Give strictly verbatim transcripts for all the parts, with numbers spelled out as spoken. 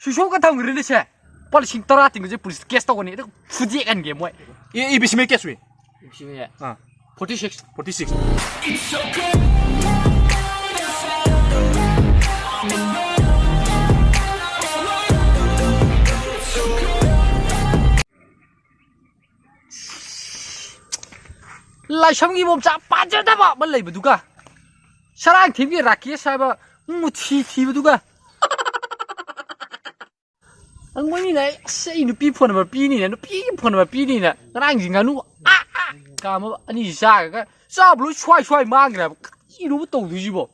ꯁꯨꯏꯁꯣꯛꯀ ꯊꯝꯈ꯭ꯔꯦꯅꯦ ꯁꯦ꯫ ꯂꯨꯄꯥ ꯂꯤꯁꯤꯡ ꯇꯔꯥ ꯇꯤꯡꯕꯁꯦ ꯄꯨꯂꯤꯁ ꯀꯦꯁ ꯇꯧꯒꯅꯤ, ꯑꯗꯨꯒ ꯐꯨꯗꯦꯛꯍꯟꯒꯦ ꯃꯣꯏ꯫ ꯑꯦ, ꯑꯦ ꯕꯤ ꯁꯤ ꯃꯦ ꯀꯦꯁ ꯋꯤ꯫ ꯑꯦ ꯕꯤ ꯁꯤ ꯃꯦ꯫ ꯑꯥ꯫ Forty six. Forty six. ꯂꯥꯏꯁ꯭ꯔꯝꯒꯤ ꯏꯕꯣꯝꯆꯥ ꯄꯥꯖꯗꯕ ꯑꯃ ꯂꯩꯕꯗꯨꯒ, ꯁꯔꯥꯡꯊꯦꯝꯒꯤ ꯔꯥꯀꯦꯁ ꯍꯥꯏꯕ ꯃꯨꯊꯤ ꯊꯤꯕꯗꯨꯒ, ꯃꯣꯏꯅꯤꯅ ꯑꯩ, ꯑꯁ, ꯑꯩ ꯅꯨꯄꯤ ꯐꯣꯟ ꯅꯝꯕꯔ ꯄꯤꯅꯤꯅ, ꯅꯨꯄꯤꯒꯤ ꯐꯣꯟ ꯅꯝꯕꯔ ꯄꯤꯅꯤꯅ, ꯉꯔꯥꯡꯁꯤ ꯉꯥꯅꯨ ꯑꯥ, ꯑꯥ, ꯀꯥꯝꯃꯕ ꯑꯅꯤꯁꯤ ꯆꯥꯈ꯭ꯔꯒ ꯆꯥꯕ ꯂꯣꯏ ꯁ꯭ꯋꯥꯏ ꯁ꯭ꯋꯥꯏ ꯃꯥꯡꯈ꯭ꯔꯦꯕ꯫ ꯀꯔꯤꯅꯣꯕ ꯇꯧꯗꯣꯏꯁꯤꯕꯣ?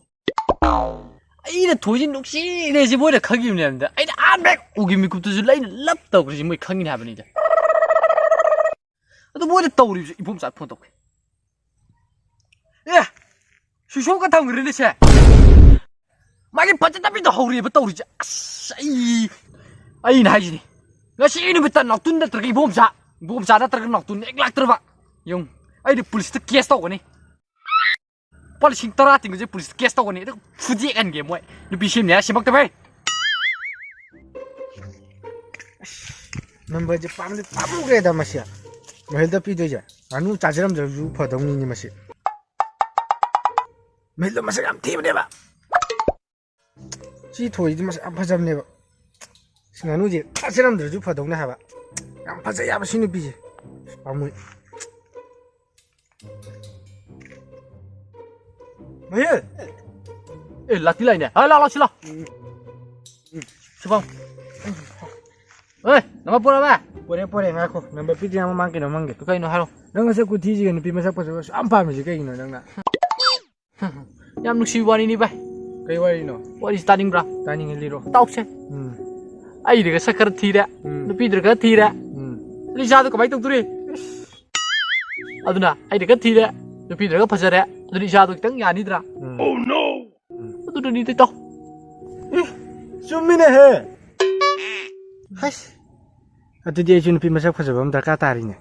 ꯑꯩꯅ ꯊꯣꯏꯁꯤ ꯅꯨꯡꯁꯤꯔꯦꯁꯤ ꯃꯣꯏꯅ ꯈꯪꯈꯤꯕꯅꯦ ꯍꯥꯏꯕꯗ, ꯑꯩꯅ ꯑꯍꯥꯟꯕ ꯍꯦꯛ ꯎꯈꯤꯕ ꯃꯤꯀꯨꯞꯇꯨꯁꯨ ꯑꯩꯅ ꯂꯞ ꯇꯧꯈ꯭ꯔꯤꯁꯤ ꯃꯣꯏ ꯈꯪꯉꯤꯅꯦ ꯍꯥꯏꯕꯅꯤꯗ꯫ ꯑꯗꯨ ꯃꯣꯏꯅ ꯇꯧꯔꯤꯕꯁꯤ ꯏꯕꯣꯝꯆꯥ ꯐꯣꯟ ꯇꯧꯒꯦ꯫ ꯑꯦ, ꯁꯨꯏꯁꯣꯛꯀ ꯊꯝꯈ꯭ꯔꯦꯅꯦ ꯁꯦ꯫ ꯃꯥꯒꯤ ꯐꯖꯗꯕꯤꯗꯣ ꯍꯧꯔꯦꯕ ꯇꯧꯔꯤꯁꯦ꯫ ꯑꯁ, ꯑꯩ, ꯑꯩꯅ ꯍꯥꯏꯁꯤꯅꯤ, ꯉꯁꯤ ꯅꯨꯃꯤꯠꯇ ꯅꯥꯎꯇꯨꯟ ꯅꯠꯇ꯭ꯔꯒ ꯏꯕꯣꯝꯆꯥ, ꯏꯕꯣꯝꯆꯥ ꯅꯠꯇ꯭ꯔꯒ ꯅꯥꯎꯇꯨꯟ ꯍꯦꯛ ꯂꯥꯛꯇ꯭ꯔꯕ, ꯌꯦꯡꯉꯨ, ꯑꯩꯗꯤ ꯄꯨꯂꯤꯁꯇ ꯀꯦꯁ ꯇꯧꯒꯅꯤ꯫ ꯂꯨꯄꯥ ꯂꯤꯁꯤꯡ ꯇꯔꯥ ꯇꯤꯡꯕꯁꯦ ꯄꯨꯂꯤꯁꯇ ꯀꯦꯁ ꯇꯧꯒꯅꯤ, ꯑꯗꯨꯒ ꯐꯨꯗꯦꯛꯍꯟꯒꯦ ꯃꯣꯏ꯫ ꯅꯨꯄꯤ ꯁꯦꯝꯅꯤ ꯍꯥꯏꯔ ꯁꯦꯝꯃꯛꯇꯕꯩ꯫ ꯅꯝꯕꯔꯁꯦ ꯄꯥꯝꯗꯤ ꯄꯥꯝꯃꯨꯈ꯭ꯔꯦꯗ ꯃꯁꯤ꯫ ꯃꯍꯤꯜꯗ ꯄꯤꯗꯣꯏꯁꯦ꯫ ꯉꯥꯅꯨ ꯆꯥꯖꯔꯝꯗ꯭ꯔꯁꯨ ꯐꯗꯧꯅꯤꯅꯦ ꯃꯁꯤ꯫ ꯃꯍꯤꯜꯗꯣ ꯃꯁꯛ ꯌꯥꯝ ꯊꯤꯕꯅꯦꯕ꯫ ꯁꯤ ꯊꯣꯏꯁꯤꯗꯤ ꯃꯁꯛ ꯌꯥꯝ ꯐꯖꯕꯅꯦꯕ꯫ ꯁꯤ ꯉꯥꯅꯨꯁꯦ ꯆꯥꯖꯔꯝꯗ꯭ꯔꯁꯨ ꯐꯗꯧꯅꯦ ꯍꯥꯏꯕ꯫ ꯌꯥꯝ ꯐꯖꯩ ꯍꯥꯏꯕ ꯁꯤ ꯅꯨꯄꯤꯁꯦ꯫ ꯄꯥꯝꯃꯨꯏ꯫ ꯃꯍꯤꯜ! ꯑꯦ, ꯂꯥꯛꯇꯤ ꯂꯥꯛꯏꯅꯦ꯫ ꯍꯥ, ꯂꯥꯛ, ꯂꯥꯛ, ꯁꯤ ꯂꯥꯛ꯫ ꯎꯝ꯫ ꯁꯤ ꯄꯥꯎ꯫ ꯑꯦ, ꯅꯝꯕꯔ ꯄꯨꯔꯛꯑꯕ? ꯄꯨꯔꯦ, ꯄꯨꯔꯦ, ꯉꯥꯏꯈꯣ꯫ ꯅꯝꯕꯔ ꯄꯤꯗ꯭ꯔꯤꯉꯩ ꯃꯃꯥꯡ ꯀꯩꯅꯣꯝ ꯍꯪꯒꯦ꯫ ꯀꯩꯅꯣ ꯍꯥꯏꯔꯣ? ꯅꯪ ꯅꯁꯛ ꯈꯨꯊꯤꯁꯤꯒ ꯅꯨꯄꯤ ꯃꯁꯛ ꯐꯖꯕ ꯑꯁꯨꯛ ꯌꯥꯝ ꯄꯥꯝꯃꯤꯁꯤ ꯀꯩꯒꯤꯅꯣ ꯅꯪꯅ? ꯌꯥꯝ ꯅꯨꯡꯁꯤꯕ ꯋꯥꯔꯤꯅꯤ ꯚꯥꯏ꯫ ꯀꯩ ꯋꯥꯔꯤꯅꯣ? ꯋꯥꯔꯤꯁꯤ ꯇꯥꯅꯤꯡꯕ꯭ꯔꯥ? ꯇꯥꯅꯤꯡꯉꯦ, ꯂꯤꯔꯣ꯫ ꯇꯥꯎꯁꯦ꯫ ꯎꯝ꯫ ꯑꯩꯗꯒ ꯁꯛ ꯈꯔ ꯊꯤꯔꯦ, ꯎꯝ꯫ ꯅꯨꯄꯤꯗꯨꯅ ꯈꯔ ꯊꯤꯔꯦ꯫ ꯎꯝ꯫ ꯑꯗꯨ ꯏꯆꯥꯗꯣ ꯀꯃꯥꯏꯅ ꯇꯧꯗꯣꯔꯤ? ꯑꯗꯨꯅ ꯑꯩꯅ ꯈꯔ ꯊꯤꯔꯦ, ꯅꯨꯄꯤꯗꯨꯅ ꯈꯔ ꯐꯖꯔꯦ, ꯑꯗꯨꯗꯤ ꯏꯆꯥꯗꯣ ꯈꯤꯇꯪ ꯌꯥꯅꯤꯗ꯭ꯔꯥ? ꯎꯝ꯫ ꯑꯗꯨꯅꯅꯤ ꯏꯇꯥꯎ꯫ ꯑꯦ, ꯆꯨꯝꯃꯤꯅꯦꯍꯦ꯫ ꯍꯩꯁ, ꯑꯗꯨꯗꯤ ꯑꯩꯁꯨ ꯅꯨꯄꯤ ꯃꯁꯛ ꯐꯖꯕ ꯑꯃ ꯗꯔꯀꯥꯔ ꯇꯥꯔꯤꯅꯦ꯫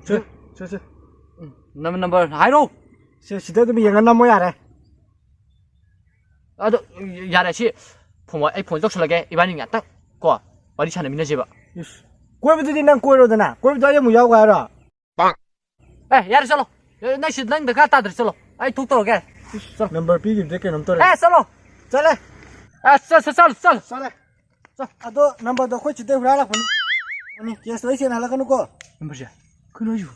ꯁꯦ, ꯁꯦ, ꯁꯦ꯫ ꯎꯝ, ꯅꯝ-, ꯅꯝꯕꯔ ꯍꯥꯏꯔꯣ꯫ ꯁꯦ, ꯁꯤꯗ ꯑꯗꯨꯝ ꯌꯦꯡꯉ ꯅꯝꯃꯣ ꯌꯥꯔꯦ꯫ ꯑꯗꯣ, ꯌꯥꯔꯦ, ꯁꯤ ꯐꯣꯟ, ꯑꯩ ꯐꯣꯟ ꯇꯧꯁꯜꯂꯒꯦ, ꯏꯕꯥꯅꯤ ꯉꯥꯛꯇꯪ ꯀꯣ ꯋꯥꯔꯤ ꯁꯥꯟꯅꯃꯤꯟꯅꯁꯦꯕ꯫ ꯏꯁ, ꯀꯣꯏꯕꯗꯨꯗꯤ ꯅꯪ ꯀꯣꯏꯔꯣꯗꯅ, ꯀꯣꯏꯕꯗꯣ ꯑꯩ ꯑꯃꯨꯛ ꯌꯥꯎꯒꯦ ꯍꯥꯏꯔꯣ? ꯑꯦ, ꯌꯥꯔꯦ, ꯆꯠꯂꯣ꯫ ꯑꯦ, ꯅꯪ ꯁꯤ ꯅꯪ ꯗꯔꯀꯥꯔ ꯇꯥꯗ꯭ꯔꯦ, ꯆꯠꯂꯣ꯫ ꯑꯩ ꯊꯣꯛꯇꯧꯔꯒꯦ꯫ ꯏꯁ, ꯆꯠꯂꯣ꯫ ꯅꯝꯕꯔ ꯄꯤꯈꯤꯕꯗꯩ ꯀꯩꯅꯣꯝ ꯇꯧꯔꯦ꯫ ꯑꯦ, ꯆꯠꯂꯣ꯫ ꯆꯠꯂꯦ꯫ ꯑꯦ, ꯆꯠ, ꯆꯠ, ꯆꯠꯂꯣ, ꯆꯠꯂꯣ꯫ ꯆꯠꯂꯦ꯫ ꯆꯠ꯫ ꯑꯗꯣ ꯅꯝꯕꯔꯗꯣ ꯑꯩꯈꯣꯏ ꯆꯤꯠꯇꯩ ꯍꯨꯔꯥꯜꯂꯛꯄꯅꯤ꯫ ꯀꯦꯁꯇꯣ ꯑꯩ ꯁꯦꯟ ꯍꯜꯂꯛꯀꯅꯨꯀꯣ꯫ ꯅꯝꯕꯔꯁꯦ ꯀꯩꯅꯣ ꯍꯥꯏꯁꯤꯕꯣ?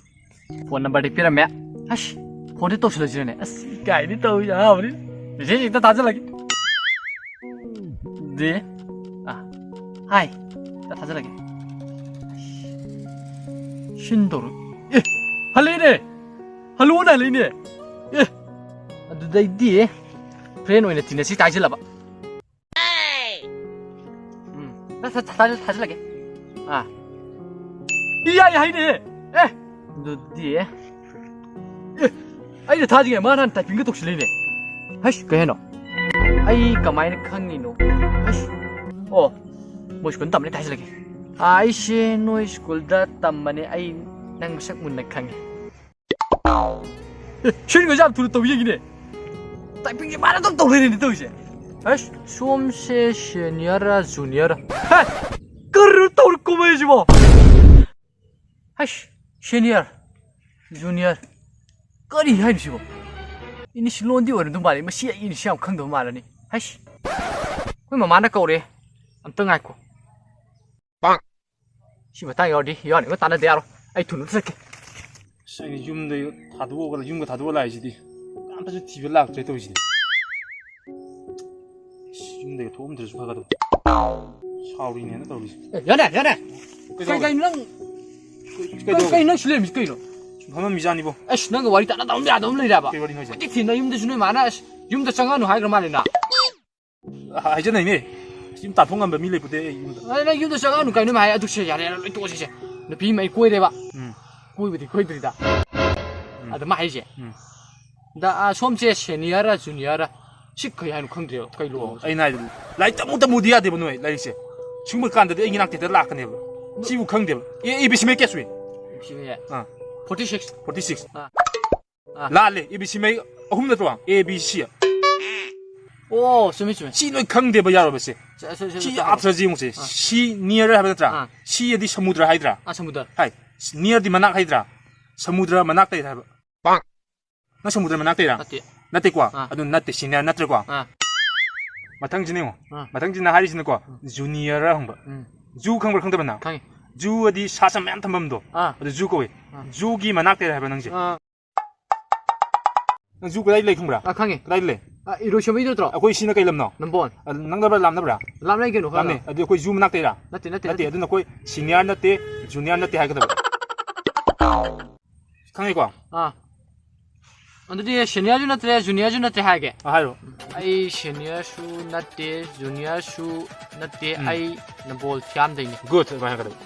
ꯐꯣꯟ ꯅꯝꯕꯔꯗꯤ ꯄꯤꯔꯝꯃꯦ꯫ ꯑꯁ, ꯐꯣꯟꯗꯤ ꯇꯧꯁꯤꯜꯂꯁꯤꯔꯅꯦ? ꯑꯁ, ꯏꯀꯥꯏꯗꯤ ꯇꯧꯏ, ꯑꯍꯥꯟꯕꯅꯤ꯫ ꯃꯦꯁꯦꯖ ꯍꯦꯛꯇ ꯊꯥꯖꯤꯜꯂꯒꯦ꯫ ꯗꯤ꯫ ꯑꯥ, ꯍꯥꯏ꯫ ꯍꯦꯛꯇ ꯊꯥꯖꯤꯜꯂꯒꯦ꯫ ꯁꯤꯟ ꯇꯧꯔꯣ꯫ ꯑꯦ, ꯍꯜꯂꯛꯏꯅꯦ꯫ ꯍꯜꯂꯛꯑꯣꯅ ꯍꯜꯂꯛꯏꯅꯦ꯫ ꯑꯦ, ꯑꯗꯨꯗꯩꯗꯤ ꯐ꯭ꯔꯦꯟ ꯑꯣꯏꯅ ꯇꯤꯟꯅꯁꯤ ꯇꯥꯏꯁꯤꯜꯂꯕ꯫ ꯎꯝ꯫ ꯊꯥ-, ꯊꯥ-, ꯊꯥꯖꯤꯜ-, ꯊꯥꯖꯤꯜꯂꯒꯦ꯫ ꯑꯥ꯫ ꯏꯌꯥ ꯌꯥꯏꯅꯦ꯫ ꯑꯦ꯫ ꯑꯗꯨꯗꯤ꯫ ꯑꯦ꯫ ꯑꯩꯅ ꯊꯥꯖꯤꯉꯩ ꯃꯥꯅ ꯍꯥꯟꯅ ꯇꯥꯏꯄꯤꯡꯒ ꯇꯧꯁꯤꯜꯂꯛꯏꯅꯦ꯫ ꯍꯩꯁ, ꯀꯩ ꯍꯥꯏꯅꯣ? ꯑꯩ ꯀꯃꯥꯏꯅ ꯈꯪꯉꯤꯅꯣ? ꯍꯩꯁ꯫ ꯑꯣ꯫ ꯃꯣꯏ ꯁ꯭ꯀꯨꯜ ꯇꯝꯕꯅꯦ ꯍꯥꯏꯖꯤꯜꯂꯒꯦ꯫ ꯑꯥ, ꯑꯩꯁꯦ ꯅꯣꯏ ꯁ꯭ꯀꯨꯜꯗ ꯇꯝꯕꯅꯦ꯫ ꯑꯩ ꯅꯪ ꯃꯁꯛ ꯃꯨꯟꯅ ꯈꯪꯉꯦ꯫ ꯑꯦ, ꯁꯤꯟꯒꯁꯦ ꯌꯥꯝ ꯊꯨꯅ ꯇꯧ ꯌꯦꯡꯉꯤꯅꯦ꯫ ꯇꯥꯏꯄꯤꯡꯁꯦ ꯃꯥꯅ ꯑꯗꯨꯝ ꯇꯧ ꯂꯩꯔꯦꯅꯦ ꯇꯧꯔꯤꯁꯦ꯫ ꯑꯁ, ꯁꯣꯝꯁꯦ ꯁꯦꯅꯤꯌꯔꯔ ꯖꯨꯅꯤꯌꯔꯔ? ꯍꯦ! ꯀꯔꯤꯅꯣ ꯇꯧꯔ ꯀꯨꯝꯃꯛꯏꯁꯤꯕꯣ? ꯍꯩꯁ, ꯁꯦꯅꯤꯌꯔ, ꯖꯨꯅꯤꯌꯔ, ꯀꯔꯤ ꯍꯥꯏꯅꯣ ꯁꯤꯕꯣ? ꯏꯅꯤꯁ ꯂꯣꯟꯗꯤ ꯑꯣꯏꯔꯝꯗꯧ ꯃꯥꯜꯂꯤ꯫ ꯃꯁꯤ ꯑꯩ ꯏꯅꯤꯁ ꯌꯥꯝ ꯈꯪꯗꯕ ꯃꯥꯜꯂꯅꯤ꯫ ꯍꯩꯁ! ꯑꯩꯈꯣꯏ ꯃꯃꯥꯅ ꯀꯧꯔꯦ꯫ ꯑꯝꯇ ꯉꯥꯏꯈꯣ꯫ ꯁꯤ ꯃꯇꯥꯡ ꯌꯥꯎꯔꯗꯤ ꯌꯥꯎꯅꯤꯡꯕ ꯇꯥꯟꯅꯗ ꯌꯥꯔꯣꯏ꯫ ꯑꯩ ꯊꯨꯅ ꯆꯠꯀꯦ꯫ ꯑꯁ, ꯑꯩꯅ ꯌꯨꯝꯗ ꯊꯥꯗꯣꯛꯑꯒ, ꯌꯨꯝꯒ ꯊꯥꯗꯣꯛꯑ ꯂꯥꯛꯏꯁꯤꯗꯤ꯫ ꯀꯅꯥꯝꯇꯁꯨ ꯊꯤꯕ ꯂꯥꯛꯇ꯭ꯔꯦ ꯇꯧꯔꯤꯁꯤꯗꯤ꯫ ꯑꯁ, ꯌꯨꯝꯗꯒꯤ ꯊꯣꯛꯑꯝꯗ꯭ꯔꯁꯨ ꯐꯒꯗꯕ꯫ ꯁꯥꯎꯔꯤꯅꯦꯅ ꯇꯧꯔꯤꯁꯦ꯫ ꯑꯦ, ꯌꯥꯅꯦ, ꯌꯥꯅꯦ꯫ ꯀꯩꯗꯧꯔꯦ? ꯀꯩ, ꯀꯩꯅꯣ ꯅꯪ? ꯀꯩ, ꯀꯩꯗꯧꯔꯦ? ꯀꯩ ꯅꯪ ꯁꯤ ꯂꯩꯔꯝꯃꯤꯁꯤ ꯀꯩꯅꯣ? ꯁꯨꯝ ꯐꯝꯃꯝꯃꯤꯖꯥꯠꯅꯤꯕꯣ꯫ ꯑꯁ, ꯅꯪꯒ ꯋꯥꯔꯤ ꯇꯥꯟꯅꯗꯕ ꯑꯃ ꯌꯥꯗꯕ ꯑꯃ ꯂꯩꯔꯦꯕ꯫ ꯀꯩ ꯋꯥꯔꯤꯅꯣ ꯍꯥꯏꯁꯦ? ꯀꯣꯏꯊꯤ ꯊꯤꯅ ꯌꯨꯝꯗꯁꯨ ꯅꯣꯏ ꯃꯥꯅ, ꯑꯁ, ꯌꯨꯝꯗ ꯆꯪꯉꯛꯑꯅꯨ ꯍꯥꯏꯈ꯭ꯔ ꯃꯥꯜꯂꯦ ꯅ꯫ ꯍꯥꯏꯖꯅꯩꯅꯦ꯫ ꯁꯤ ꯇꯥꯟꯊꯣꯛ ꯉꯝꯕ ꯃꯤ ꯂꯩꯄꯣꯠꯇꯦ ꯑꯩ ꯌꯨꯝꯗ꯫ ꯑ, ꯅꯪ ꯌꯨꯝꯗ ꯆꯪꯉꯛꯑꯅꯨ ꯀꯩꯅꯣ ꯍꯥꯏ, ꯑꯗꯨ ꯁꯦ, ꯌꯥꯔꯦ, ꯌꯥꯔꯦ, ꯂꯣꯏ ꯇꯣꯛꯑꯁꯤꯁꯦ꯫ ꯅꯨꯄꯤ ꯑꯃ ꯑꯩ ꯀꯣꯏꯔꯦꯕ꯫ ꯎꯝ꯫ ꯀꯣꯏꯕꯗꯤ ꯀꯣꯏꯗ꯭ꯔꯤꯗ꯫ ꯎꯝ꯫ ꯑꯗ ꯃꯥ ꯍꯥꯏꯁꯦ꯫ ꯎꯝ꯫ ꯗ, ꯑ, ꯁꯣꯝꯁꯦ ꯁꯦꯅꯤꯌꯔꯔ ꯖꯨꯅꯤꯌꯔꯔ? ꯁꯤ ꯀꯩ ꯍꯥꯏꯅꯣ ꯈꯪꯗ꯭ꯔꯦꯕ, ꯀꯩ ꯂꯣ? ꯑꯩꯅ ꯍꯥꯏꯗꯤ, ꯂꯥꯏꯔꯤꯛ ꯇꯝꯃꯨ ꯇꯝꯃꯨꯗꯤ ꯌꯥꯗꯦꯕ ꯅꯣꯏ, ꯂꯥꯏꯔꯤꯛꯁꯦ꯫ ꯁꯤꯒꯨꯝꯕ ꯀꯥꯟꯗꯗꯤ ꯑꯩꯒꯤ ꯅꯥꯛꯇ ꯍꯦꯛꯇ ꯂꯥꯛꯀꯅꯦꯕ꯫ ꯁꯤꯕꯨ ꯈꯪꯗꯦꯕ꯫ ꯑꯦ, ꯑꯦ ꯕꯤ ꯁꯤ ꯃꯌꯦꯛ ꯀꯌꯥ ꯁꯨꯏ? ꯁꯤ ꯃꯌꯦꯛ? ꯑꯥ꯫ Forty six꯫ Forty six꯫ ꯑꯥ꯫ ꯑꯥ꯫ ꯂꯥꯜꯂꯦ, ꯑꯦ ꯕꯤ ꯁꯤ ꯃꯌꯦꯛ ꯑꯍꯨꯝ ꯅꯠꯇ꯭ꯔꯣ? ꯑꯦ ꯕꯤ ꯁꯤ꯫ ꯑꯣ, ꯆꯨꯝꯃꯤ, ꯆꯨꯝꯃꯤ꯫ ꯁꯤ ꯅꯣꯏ ꯈꯪꯗꯦꯕ ꯌꯥꯔꯣꯏꯕꯁꯦ꯫ ꯁꯤ, ꯁꯤ, ꯁꯤ, ꯁꯤ, ꯁꯤ ꯑꯥꯔꯊꯁꯤ ꯌꯦꯡꯉꯨꯁꯦ꯫ ꯑꯥ꯫ ꯁꯤ near ꯍꯥꯏꯕ ꯅꯠꯇ꯭ꯔꯥ? ꯑꯥ꯫ ꯁꯤ ꯑꯗꯤ ꯁꯃꯨꯗ꯭ꯔ ꯍꯥꯏꯗ꯭ꯔꯥ? ꯑꯥ, ꯁꯃꯨꯗ꯭ꯔ꯫ ꯍꯥꯏ꯫ Nearꯗꯤ ꯃꯅꯥꯛ ꯍꯥꯏꯗ꯭ꯔꯥ? ꯁꯃꯨꯗ꯭ꯔ ꯃꯅꯥꯛꯇꯩ ꯍꯥꯏꯕ꯫ ꯅꯪ ꯁꯃꯨꯗ꯭ꯔ ꯃꯅꯥꯛꯇꯩꯔꯥ? ꯅꯠꯇꯦ꯫ ꯅꯠꯇꯦꯀꯣ? ꯑꯥ꯫ ꯑꯗꯨ ꯅꯠꯇꯦ, senior ꯅꯠꯇ꯭ꯔꯦꯀꯣ? ꯑꯥ꯫ ꯃꯊꯪꯁꯤꯅ ꯌꯦꯡꯉꯣ꯫ ꯑꯥ꯫ ꯃꯊꯪꯁꯤꯅ ꯍꯥꯏꯔꯤꯁꯤꯅꯀꯣ, ꯎꯝ꯫ Junior ꯍꯪꯕ꯫ ꯎꯝ꯫ Zoo ꯈꯪꯕ꯭ꯔꯥ ꯈꯪꯗꯕ ꯅꯪ? ꯈꯪꯉꯤ꯫ Zoo ꯑꯗꯤ ꯁꯥ ꯁꯟ ꯃꯌꯥꯝ ꯊꯝꯐꯝꯗꯣ꯫ ꯑꯥ꯫ ꯑꯗꯨ zoo ꯀꯧꯏ꯫ ꯑꯥ꯫ Zooꯒꯤ ꯃꯅꯥꯛꯇꯩꯔꯥ ꯍꯥꯏꯕ ꯅꯪꯁꯦ? ꯑꯥ꯫ ꯅꯪ zoo ꯀꯗꯥꯏ ꯂꯩ ꯈꯪꯕ꯭ꯔꯥ? ꯑꯥ, ꯈꯪꯉꯤ꯫ ꯀꯗꯥꯏ ꯂꯩ? ꯑꯥ, ꯏꯔꯣꯏꯁꯦꯝꯕ ꯅꯠꯇ꯭ꯔꯣ? ꯑꯩꯈꯣꯏ ꯁꯤꯅ ꯀꯩ ꯂꯝꯅꯣ? ꯅꯝꯕꯣꯜ꯫ ꯑ, ꯅꯛꯅꯕ꯭ꯔꯥ ꯂꯥꯞꯅꯕ꯭ꯔꯥ? ꯂꯥꯞꯅꯩ ꯀꯩꯅꯣ, ꯈꯔ ꯂꯥꯞꯅꯩ꯫ ꯂꯥꯞ-, ꯑꯗꯨꯗꯤ ꯑꯩꯈꯣꯏ zoo ꯃꯅꯥꯛꯇꯩꯔꯥ? ꯅꯠꯇꯦ, ꯅꯠꯇꯦ, ꯅꯠꯇꯦ, ꯅꯠꯇꯦ꯫ ꯑꯗꯨꯅ ꯑꯩꯈꯣꯏ senior ꯅꯠꯇꯦ, junior ꯅꯠꯇꯦ ꯍꯥꯏꯒꯗꯕ꯫ ꯈꯪꯉꯦꯀꯣ? ꯑꯥ꯫ ꯑꯗꯨꯗꯤ seniorꯁꯨ ꯅꯠꯇ꯭ꯔꯦ, juniorꯁꯨ ꯅꯠꯇ꯭ꯔꯦ ꯍꯥꯏꯒꯦ꯫ ꯑ, ꯍꯥꯏꯔꯣ꯫ ꯑꯩ seniorꯁꯨ ꯅꯠꯇꯦ, juniorꯁꯨ ꯅꯠꯇꯦ, ꯎꯝ꯫ ꯑꯩ ꯅꯝꯕꯣꯜ ꯊꯤꯌꯥꯝꯗꯩꯅꯤ꯫ Good, ꯑꯗꯨꯃꯥꯏꯅ ꯍꯥꯏꯒꯗꯕ꯫